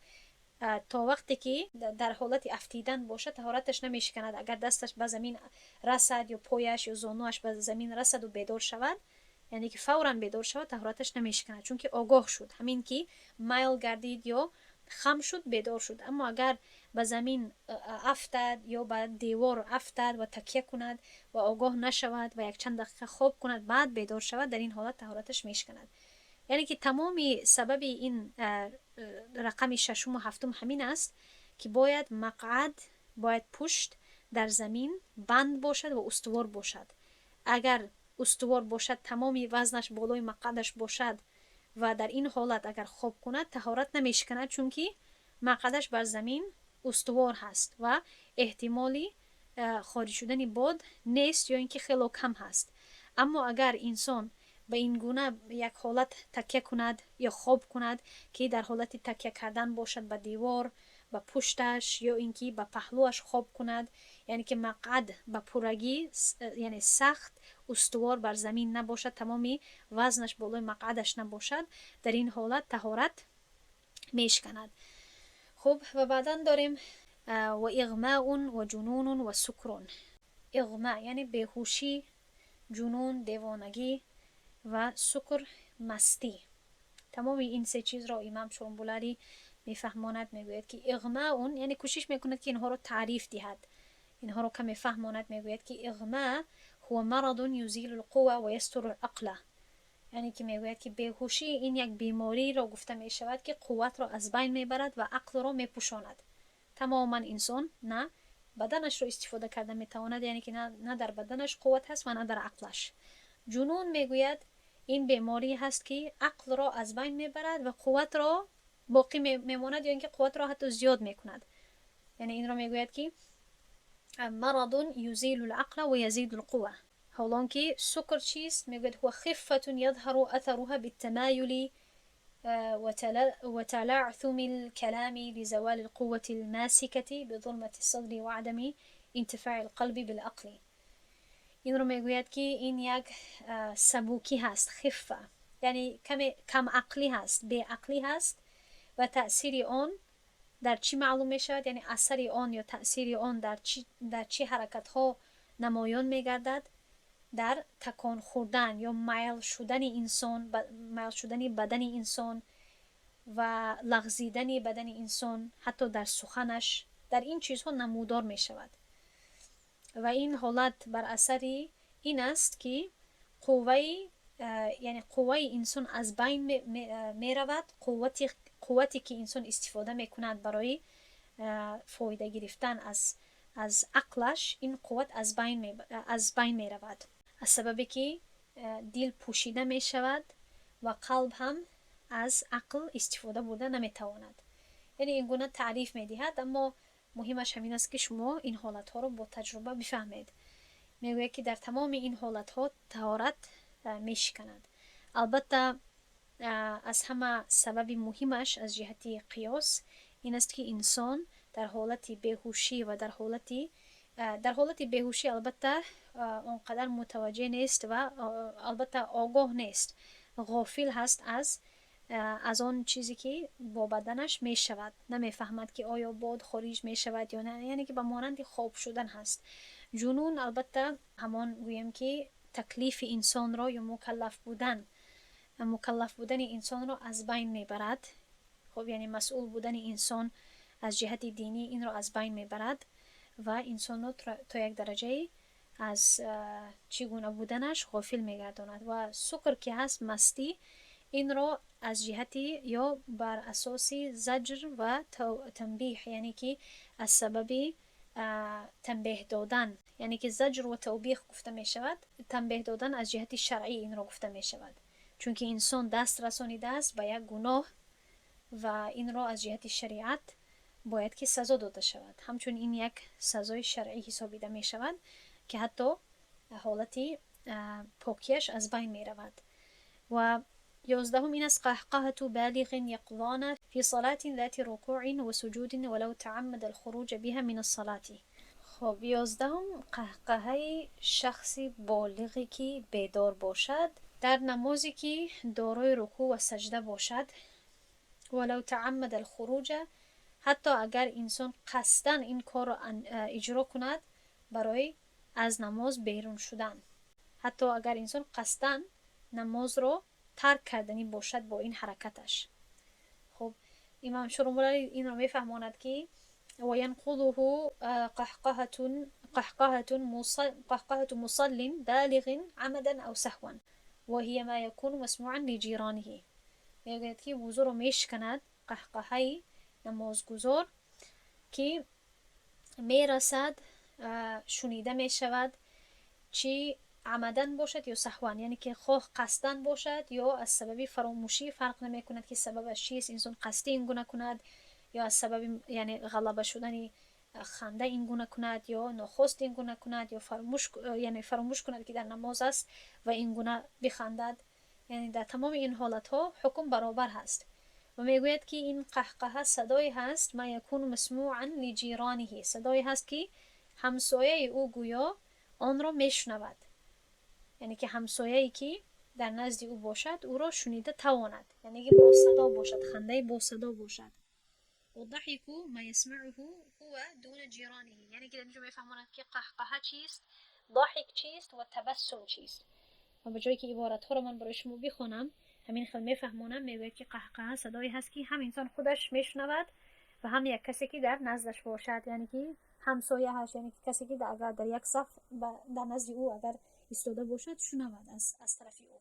то вақте ки дар ҳолати афтидан бошад, таҳораташ намешиканад. Агар дасташ ба замин расад ё пояш ё зонуаш ба замин расаду бедор шавад, яъне ки фавран бедор шавад, таҳораташ намешиканад, чунки огоҳ шуд. Ҳамин ки майл гардид ё хам шуд, бедор шуд. Аммо агар ба замин афтад ё ба девор афтад ва такя кунад ва огоҳ нашавад ва якчанд дақиқа хоб кунад, баъд бедор шавад, дар ин ҳолат таҳораташ мешиканад. Яъне ки тамоми сабаби ин рақами шашуму ҳафтум ҳамин аст, ки бояд мақъад, бояд пушт дар замин банд бошад ва устувор бошад. Агар устувор бошад, тамоми вазнаш болои мақъадаш бошад ва дар ин ҳолат агар хоб кунад, таҳорат намешиканад, чунки мақъадаш бар замин устувор ҳаст ва эҳтимоли хориҷ шудани бод нест ё ин ки хело кам ҳаст. Аммо агар инсон ба ин гуна як ҳолат такя кунад ё хоб кунад, ки дар ҳолати такя кардан бошад ба девор, ба пушташ ё ин ки ба паҳлӯаш хоб кунад, яъне ки мақъад ба пуррагӣ, яъне сахт устувор бар замин набошад, тамоми вазнаш болои мақъадаш набошад, дар ин ҳолат таҳорат мешиканад. Хуб, ва баъдан дорем: وإغماء وجنون وسكر. Иғма яъне беҳушӣ, ҷунун девонагӣ ва сукр мастӣ. Тамоми ин се чизро имам Шомбуларӣ мефаҳмонад. Мегӯяд, ки иғмаун, яъне кӯшиш мекунад, ки инҳоро таъриф диҳад, инҳоро каме фаҳмонад. Мегӯяд, ки إغماء هو مرض يزيل القوة ويستر العقل. Яъне ки мегӯяд, ки беҳушӣ ин як бемориро гуфта мешавад, ки қувватро аз байн мебарад ва ақлро мепӯшонад тамоман. Инсон на баданашро истифода карда метавонад, яъне ки на дар баданаш қувват ҳаст ва на дар ақлаш. Ҷунун, мегӯяд, ин беморӣ ҳаст, ки ақлро аз байн мебарад ва қувватро боқӣ мемонад ё ин ки қувватро ҳатто зиёд мекунад. Яъне инро мегӯяд, ки مرض يزيل العقل ويزيد القوة. ҳолон ки сукр чист? Мегӯяд: هو خفة يظهر أثرها بالتمايل وتلعثم الكلام لزوال القوة الماسكة بظلمة الصدر وعدم انتفاع القلب بالعقل. Инро мегӯяд, ки ин як сабукӣ ҳаст, خفة, яъне каме камақлӣ ҳаст, беақлӣ ҳаст ва таъсири он дар чӣ маълум мешавад? Яъне асари он ё таъсири он дар чӣ ҳаракатҳо намоён мегардад? Дар такон хӯрдан ё майл шудани инсон, майл шудани бадани инсон ва лағзидани бадани инсон, ҳатто дар суханаш, дар ин чизҳо намудор мешавад. Ва ин ҳолат бар асари ин аст, ки қувваи, яъне қувваи инсон аз байн меравад, қуввате ки инсон истифода мекунад барои фоида гирифтан аз ақлаш, ин қувват аз байн меравад, аз сабабе ки дил пӯшида мешавад ва қалб ҳам аз ақл истифода бурда наметавонад. Яъне ин гуна таъриф медиҳад, аммо муҳимаш ҳамин аст, ки шумо ин ҳолатҳоро бо таҷриба бифаҳмед. Мегӯяд, ки дар тамоми ин ҳолатҳо таҳорат мешиканад. Албатта, аз ҳама сабаби муҳимаш аз ҷиҳати қиёс ин аст, ки инсон дар ҳолати беҳушӣ ва дар ҳолати беҳушӣ, албатта, он қадар мутаваҷҷеҳ нест ва албатта огоҳ нест, ғофил ҳаст аз он чизе, ки бо баданаш мешавад. Намефаҳмад, ки оё бод хориҷ мешавад ё не, яъне ки ба монанди хоб шудан ҳаст. Ҷунун, албатта, ҳамон гӯем, ки таклифи инсонро ё мукаллаф будани инсонро аз байн мебарад. Хоб, яъне масъул будани инсон аз ҷиҳати динӣ, инро аз байн мебарад ва инсонро то як дараҷае Аз чӣ гуна буданаш ғофил мегардонад. Ва сукр ки ҳаст, мастӣ, инро аз ҷиҳати ё бар асоси заҷр ва танбеҳ, яъне ки аз сабаби танбеҳ додан, яъне ки заҷр ва тавбеҳ гуфта мешавад, танбеҳ додан аз ҷиҳати шаръӣ инро гуфта мешавад, чунки инсон даст расонидааст ба як гуноҳ ва инро аз ҷиҳати шариат бояд ки сазо дода шавад. Ҳамчун ин як сазои шаръӣ ҳисобида мешавад, ки ҳатто ҳолати покияш аз байн меравад. Ва 11-ум ин аст: قهقهة بالغ يقظان في صلاة ذات ركوع وسجود ولو تعمد الخروج بها من الصلاة. Хоб, 11-ум: қаҳқаҳаи шахси болиғе, ки бедор бошад, дар намозе, ки дорои рукӯъ ва саҷда бошад. ولو تعمد الخروج, ҳатто агар инсон қасдан ин корро иҷро кунад барои аз намоз берун шудан, ҳатто агар инсон қасдан намозро тарк карданӣ бошад бо ин ҳаракаташ. Хуб, имом Шурмулалӣ инро мефаҳмонад, ки وينقضه قهقهة مصل بالغ عمدا أو سهوا وهي ما يكون مسموعا لجيرانه. Мегӯяд, ки вузӯро мешиканад қаҳқаҳаи намозгузор, ки мерасад, шунида мешавад, чӣ амадан бошад ё саҳван, яъне ки хоҳ қасдан бошад ё аз сабаби фаромӯшӣ, фарқ намекунад, ки сабабаш чист. Инсон қасдӣ ин гуна кунад ё аз сабаби, яъне, ғалаба шудани ханда ин гуна кунад, ё нохост ин гуна кунад, ё фаромӯш, яъне фаромӯш кунад, ки дар намоз аст, ва ин гуна бихандад, яъне дар тамоми ин ҳолатҳо ҳукм баробар ҳаст. Ва мегӯяд, ки ин қаҳқаҳа садое ҳаст ما يكون مسموعا لجيرانه, садое ҳаст, ки ҳамсояи ӯ гӯё онро мешунавад, яъне ки ҳамсояе, ки дар назди ӯ бошад, ӯро шунида тавонад, яъне ки босадо бошад, хандаи босадо бошад. والضحك ما يسمعه هو دون جيرانه. یعنی که در اینجا میفهماند که قهقهه چیست، ضحک چیست و تبسم چیست. و به جایی که عبارت ها رو من برای شما بخوانم، همین خیلی میفهمانم. میگوید که قهقهه صدایی هست که هم انسان خودش میشنود و هم یک کسی که در نزدش باشد، یعنی که همسایه هست، یعنی که کسی که اگر در یک صف در نزد او اگر ایستاده باشد، شنود از طرف او.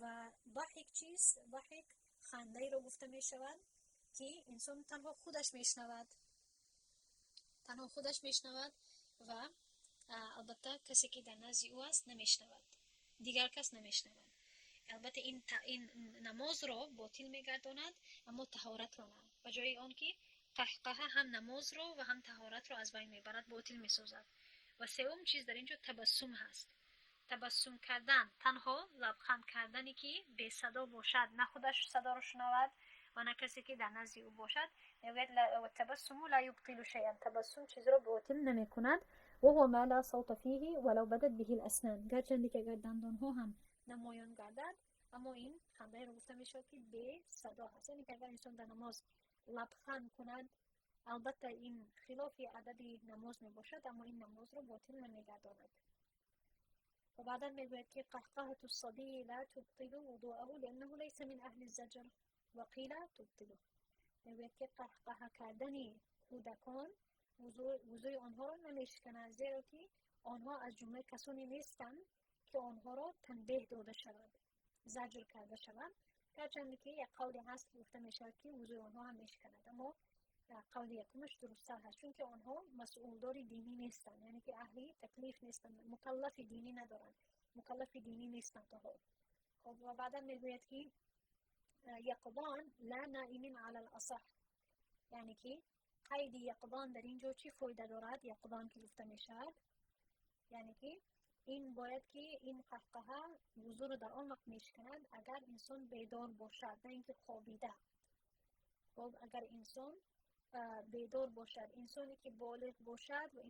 و ضحک چیست؟ ضحک خنده رو گفته می شود که انسان تنها خودش میشنود، تنها خودش میشنود و البته کسی که در نزد او است نمیشنود، دیگر کس نمیشنود. البته این نماز را باطل میگرداند، اما طهارت را نه. به جای آن که قهقهه هم نماز را و هم طهارت را از بین میبرد، باطل میسازد. و سوم چیز در اینجا تبسم هست. تبسم کردن، تنها لبخند کردنی که بی صدا باشد، نه خودش صدا را شنود و نه کسی که در نزد او باشد. میگوید والتبسم لا يبطل شيئا. تبسم چیز را باطل نمی کند. وهو ما لا صوت فيه ولو بدت به الاسنان. گرچند که اگر دندان ها هم نمایان گردد، اما این خنده رو گفته می شود که بی صدا هست. یعنی که اگر انسان در نماز لبخند کند، البته این خلاف ادب نماز می باشد، اما این نماز رو باطل نمیگرداند. و بعدا میگوید که قهقهة الصبي لا تبطل وضوءه لأنه ليس من أهل الزجر وقيل تبطله. میگوید که قهقهه کردن کودکان وضوی آنها را نمیشکند، زیرا که آنها از جمله کسانی نیستند که آنها را تنبیه داده شود، زجر کرده شود. گرچند که یک قولی هست که گفته می شود که وضوی آنها هم میشکند، اما قول یکمش درستتر هست، چون که آنها مسئولدار دینی نیستند، یعنی که اهلی تکلیف نیستند، مکلف دینی ندارند، مکلف دینی نیستند تا حال. خب، و بعدا میگوید که يقظان لا نائم على الأصح. یعنی که قید یقظان در اینجا چی فایده دارد؟ یقظان که گفته میشود، یعنی که این باید که این قهقهه وضو رو در آن وقت میشکند اگر انسان بیدار باشد، نه اینکه خوابیده. خب، اگر انسان بیدار باشد، انسانی که بالغ باشد و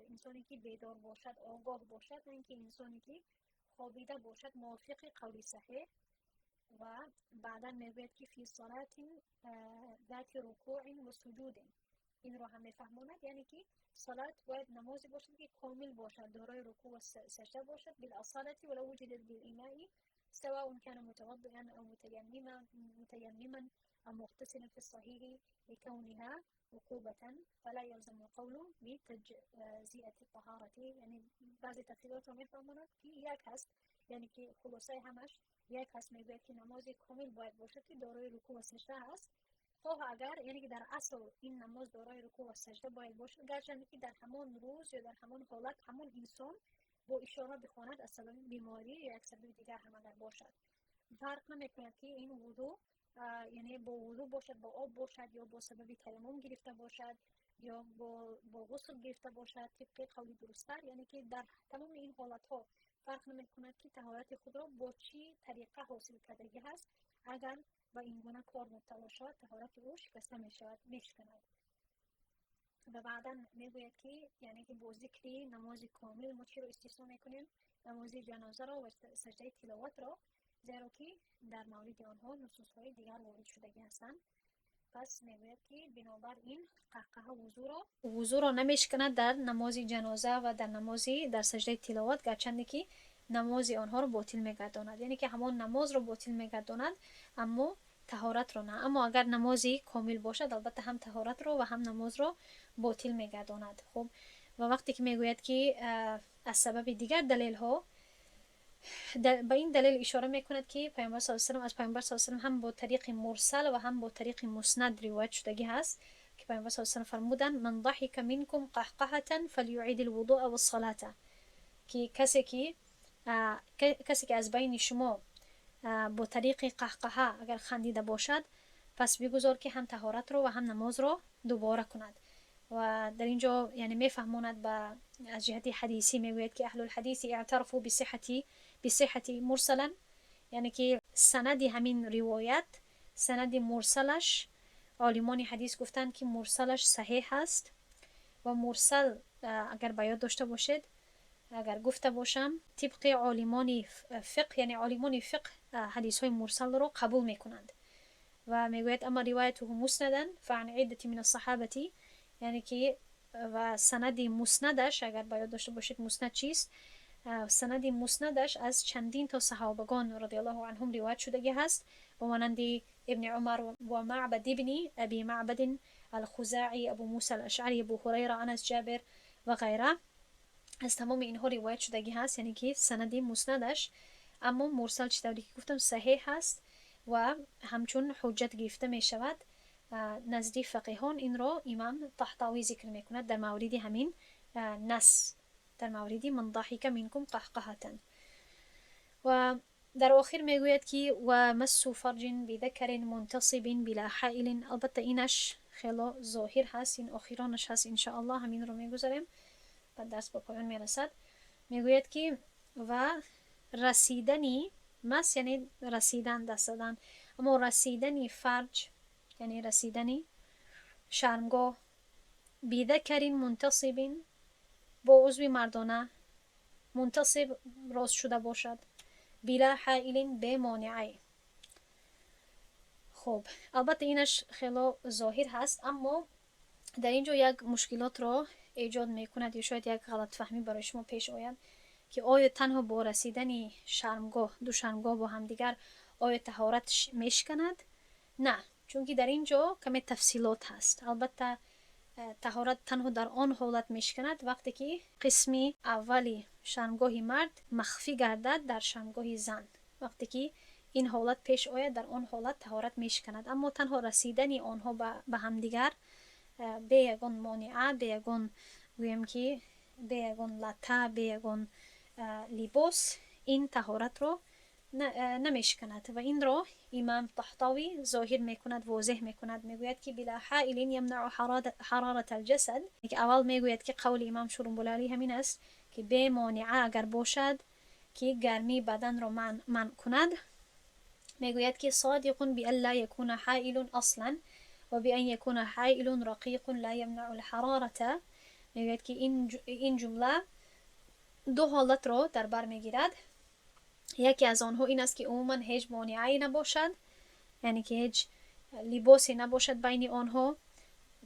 انسانی که بیدار باشد، آگاه باشد، نه اینکه انسانی که خوابیده باشد، موافق قول صحیح. و بعدا میگوید که في صلاة ذات ركوع وسجود. این رو هم میفهماند، یعنی که صلات باید نمازی باشد که کامل باشد، دارای رکوع و سجده باشد. بالأصالة ولو وجدت بالإيماء سواء كان متوضئا أو متيمما أو مغتسلا في الصحيح لكونها عقوبة، فلا يلزم القول بتجزئة الطهارة. یعنی بعضی تفصیلات رو میفهماند که یک هست، یعنی که خلاصه همش یک هست. میگوید که نماز کامل باید باشد که دارای رکوع و سجده هست، خواه اگر یعنی که در اصل این نماز دارای رکوع و سجده باید باشد، گرچه که در همان روز یا در همان حالت همان انسان با اشاره بخواند از سبب بیماری یا یک سبب دیگر هم اگر باشد، فرق نمیکند که این وضو یعنی با وضو باشد، با آب باشد، یا با سبب تیمم گرفته باشد، یا با غسل گرفته باشد. طبق قول درستتر یعنی که در تمام این حالتها فرق نمیکند که طهارت خود را با چی طریقه حاصل کردگی هست، اگر به این گونه کار مبتلا شود طهارت او شکسته میشود، میشکند. و بعدا میگوید که یعنی که با ذکر نماز کامل ما چی رو استثنا میکنیم؟ نماز جنازه را و سجده تلاوت را، زیرا که در مورد آنها نصوص های دیگر وارد شدگی هستند. پس میگوید که بنابر این قهقهه وضو را نمیشکند در نماز جنازه و در نماز در سجده تلاوت، گرچند که نماز آنها رو باطل میگرداند، یعنی که همان نماز رو باطل میگرداند اما طهارت رو نه. اما اگر نمازی کامل باشد البته هم طهارت رو و هم نماز رو باطل میگرداند. خب و وقتی که میگوید که از سبب دیگر دلیل ها، به این دلیل اشاره میکند که پیامبر صلی الله علیه و از پیامبر صلی الله علیه و هم با طریق مرسل و هم با طریق مسند روایت شدگی هست که پیامبر صلی الله علیه و فرمودند من ضحك منكم قهقهة فليعيد الوضوء والصلاة، که کسی که از بین شما با طریق قهقهه اگر خندیده باشد پس بگذار که هم طهارت رو و هم نماز رو دوباره کند. و در اینجا یعنی میفهماند به از جهت حدیثی، میگوید که اهل الحدیث اعترفوا بصحة مرسلا، یعنی که سند همین روایت، سند مرسلش، عالمان حدیث گفتند که مرسلش صحیح است. و مرسل اگر به داشته باشید، اگر گفته باشم، طبق عالمان فقه، یعنی عالمان فقه حدیث های مرسل رو قبول میکنند. و میگوید اما روایته مسندا فعن عدة من الصحابة، یعنی که و سند مسندش، اگر باید داشته باشید مسند چیست، سند مسندش از چندین تا صحابگان رضی الله عنهم روایت شدگی هست، و مانند ابن عمر و معبد ابن ابی معبد الخزاعی، ابو موسی الاشعری، ابو هریره، انس، جابر و غیره. از تمام اینها روایت شدگی هست، یعنی که سند مسندش. اما مرسل چطوری که گفتم صحیح هست و همچون حجت گرفته می شود نزدی فقیهان. این را امام طحطاوی ذکر میکند در مورد همین نص، در مورد من ضحك منكم قهقهة. و در آخر میگوید که و مس فرج بذكر منتصب بلا حائل. البته اینش خیلی ظاهر هست، این آخرانش هست، انشاءالله همین رو میگذاریم و درس به پایان میرسد. میگوید که و رسیدنی مس، یعنی رسیدن، دست زدن، اما رسیدنی فرج یعنی رسیدنی شرمگاه، بذكر منتصب، با عضو مردانه، منتصب راست شده باشد، بلا حائل، بی مانعه. خب البته اینش خیلی ظاهر هست، اما در اینجا یک مشکلات را ایجاد میکند یا شاید یک غلط فهمی برای شما پیش آید که آیا تنها با رسیدن شرمگاه، دو شرمگاه با همدیگر، آیا طهارت میشکند؟ نه، چون که در اینجا کمی تفصیلات هست. البته طهارت تنها در آن حالت میشکند وقتی که قسمی اولی شرمگاه مرد مخفی گردد در شرمگاه زن. وقتی که این حالت پیش آید در آن حالت طهارت میشکند. اما تنها رسیدن آنها به همدیگر به یگان مانعه، به یگان گویم که به یگان لته، به یگان لباس، این طهارت را نمیشکند. و این را امام طحطاوی ظاهر میکند، واضح میکند. میگوید که بلا حائل یمنع حرارة الجسد. که اول میگوید که قول امام شرنبلالی همین است که به مانعه اگر باشد که گرمی بدن را منع کند. میگوید که صادق بأن لا يكون حائل اصلا و بأن يكون حائل رقيق لا يمنع الحرارة. میگوید که این جمله دو حالت را در بر میگیرد. یکی از آنها این است که عموما هیچ مانعی نباشد، یعنی که هیچ لباسی نباشد بین آنها،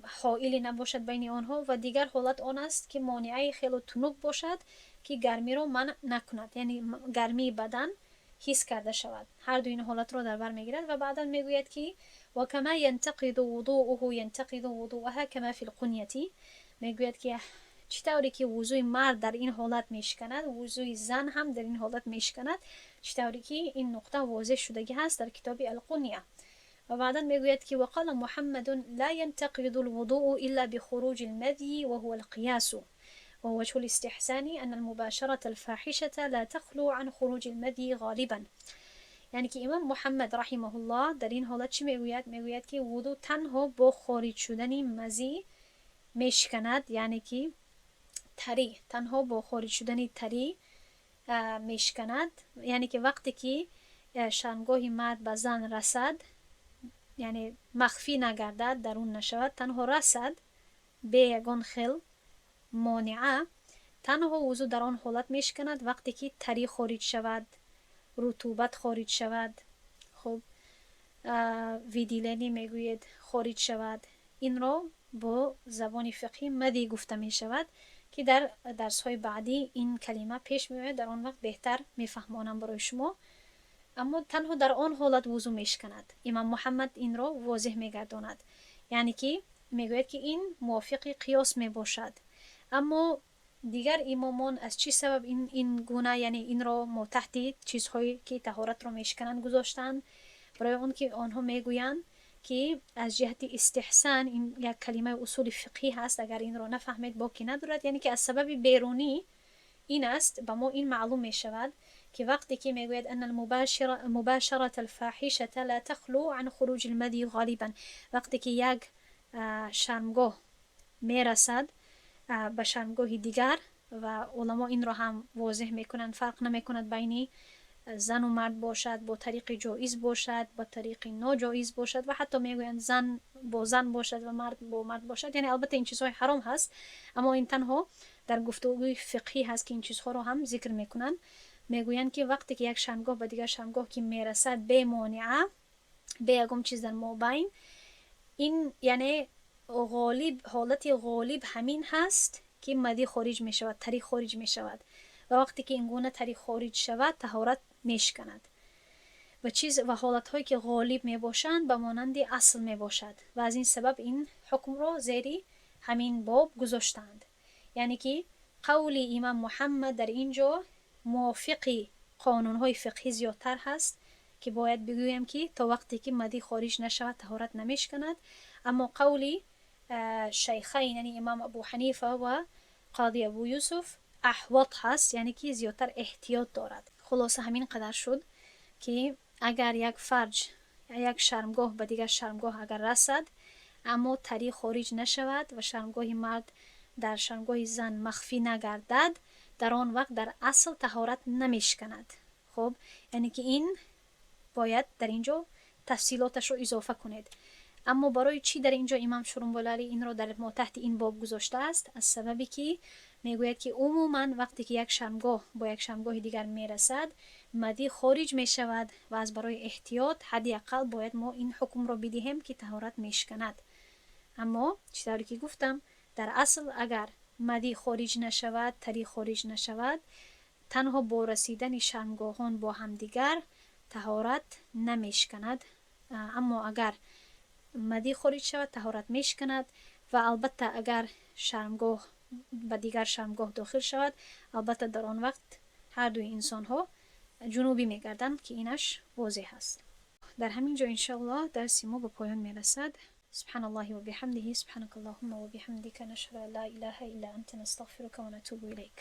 حائلی نباشد بین آنها. و دیگر حالت آن است که مانعی خیلی تنک باشد که گرمی را منع نکند، یعنی گرمی بدن ҳис карда шавад. Ҳар ду ин ҳолатро дар бар мегирад ва баъдан мегӯяд, ки وكما ينتقض وضوءه ينتقض وضوءها كما في القنية. Мегӯяд, ки чӣ тавре ки вузӯи мард дар ин ҳолат мешиканад, вузӯи зан ҳам дар ин ҳолат мешиканад, чӣ тавре ки ин нуқта возеҳ шудагӣ ҳаст дар китоби Алқуния. Ва баъдан мегӯяд, ки وقال محمد لا ينتقض الوضوء إلا بخروج المذي وهو القياس، ووجه الاستحسان أن المباشرة الفاحشة لا تخلو عن خروج المذي غالبا. یعنی که امام محمد رحمه الله در این حالت چی میگوید؟ میگوید که وضو تنها با خارج شدن مزی میشکند، یعنی که تری، تنها با خارج شدن تری میشکند. یعنی که وقتی که شرمگاه مرد به زن رسد، یعنی مخفی نگردد، درون نشود، تنها رسد به یگان خل مانعه، танҳо вузӯ дар он ҳолат мешиканад, вақте ки тарӣ хориҷ шавад, рутубат хориҷ шавад, хуб, выделение мегӯед, хориҷ шавад. Инро бо забони фиқҳӣ мадӣ гуфта мешавад, ки дар дарсҳои баъдӣ ин калима пеш меояд, дар он вақт беҳтар мефаҳмонам барои шумо. Аммо танҳо дар он ҳолат вузӯ мешиканад. Имам Муҳаммад инро возеҳ мегардонад, яъне ки мегӯяд, ки ин мувофиқи қиёс мебошад. Аммо дигар имомон аз чӣ сабаб ин гуна, яъне инро мо таҳти чизҳое ки таҳоратро мешикананд гузоштанд? Барои он ки онҳо мегӯянд, ки аз ҷиҳати истиҳсан, ин як калимаи усули фиқҳӣ ҳаст, агар инро нафаҳмед, боки надорад, яъне ки аз сабаби берунӣ ин аст, ба мо ин маълум мешавад, ки вақте ки мегӯяд أن المباشرة الفاحشة لا تخلو عن خروج المذي غالبا، вақте ки як шармгоҳ мерасад ба шармгоҳи дигар, ва уламо инро ҳам возеҳ мекунанд, фарқ намекунад байни зану мард бошад, бо тариқи ҷоиз бошад, бо тариқи ноҷоиз бошад, ва ҳатто мегӯянд, зан бо зан бошад ва мард бо мард бошад. Яъне албатта ин чизҳои ҳаром ҳаст, аммо ин танҳо дар гуфтугӯи фиқҳӣ ҳаст, ки ин чизҳоро ҳам зикр мекунанд. Мегӯянд, ки вақте ки як шармгоҳ ба дигар шармгоҳ ки мерасад, бемонеа, бе ягон чиз дар мобайн, ин яъне ғолиб, ҳолати ғолиб ҳамин ҳаст, ки мадӣ хориҷ мешавад, тарӣ хориҷ мешавад, ва вақте ки ин гуна тарӣ хориҷ шавад, таҳорат мешиканад. Ва чиз ва ҳолатҳое ки ғолиб мебошанд, ба монанди асл мебошад, ва аз ин сабаб ин ҳукмро зери ҳамин боб гузоштаанд. Яъне ки қавли имам Муҳаммад дар ин ҷо мувофиқи қонунҳои фиқҳӣ зиёдтар ҳаст, ки бояд бигӯем, ки то вақте ки мадӣ хориҷ нашавад, таҳорат намешиканад. Аммо қавли шайхайн, яъне имам Абу Ҳанифа ва қоди Абу Юсуф, аҳвот ҳаст, яъне ки зиёдтар эҳтиёт дорад. Хулоса, ҳамин қадар шуд, ки агар як фарҷ, як шармгоҳ ба дигар шармгоҳ агар расад, аммо тарӣ хориҷ нашавад ва шармгоҳи мард дар шармгоҳи зан махфӣ нагардад, дар он вақт дар асл таҳорат намешиканад. Хуб, яъне ки ин бояд дар ин ҷо тафсилоташро изофа кунед. Аммо барои чӣ дар ин ҷо имам Шурумболалӣ инро дар мо таҳти ин боб гузоштааст? Аз сабабе ки мегӯяд, ки умуман вақте ки як шармгоҳ бо як шармгоҳи дигар мерасад, мадӣ хориҷ мешавад, ва аз барои эҳтиёт ҳадди ақал бояд мо ин ҳукмро бидиҳем, ки таҳорат мешиканад. Аммо чӣ тавре ки гуфтам, дар асл агар мадӣ хориҷ нашавад, тарӣ хориҷ нашавад, танҳо бо расидани шармгоҳон бо ҳамдигар таҳорат намешиканад. Аммо агар мадӣ хориҷ шавад, таҳорат мешиканад. Ва албатта агар шармгоҳ ба дигар шармгоҳ дохил шавад, албатта дар он вақт ҳар дуи инсонҳо ҷунубӣ мегарданд, ки инаш возеҳ аст. Дар ҳамин ҷо, иншоаллоҳ, дарси мо ба поён мерасад. سبحان الله وبحمده، سبحانك اللهم وبحمدك، نشهد أن لا إله إلا أنت، نستغفرك ونتوب إليك.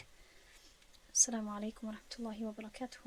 السلام عليكم ورحمة الله وبركاته.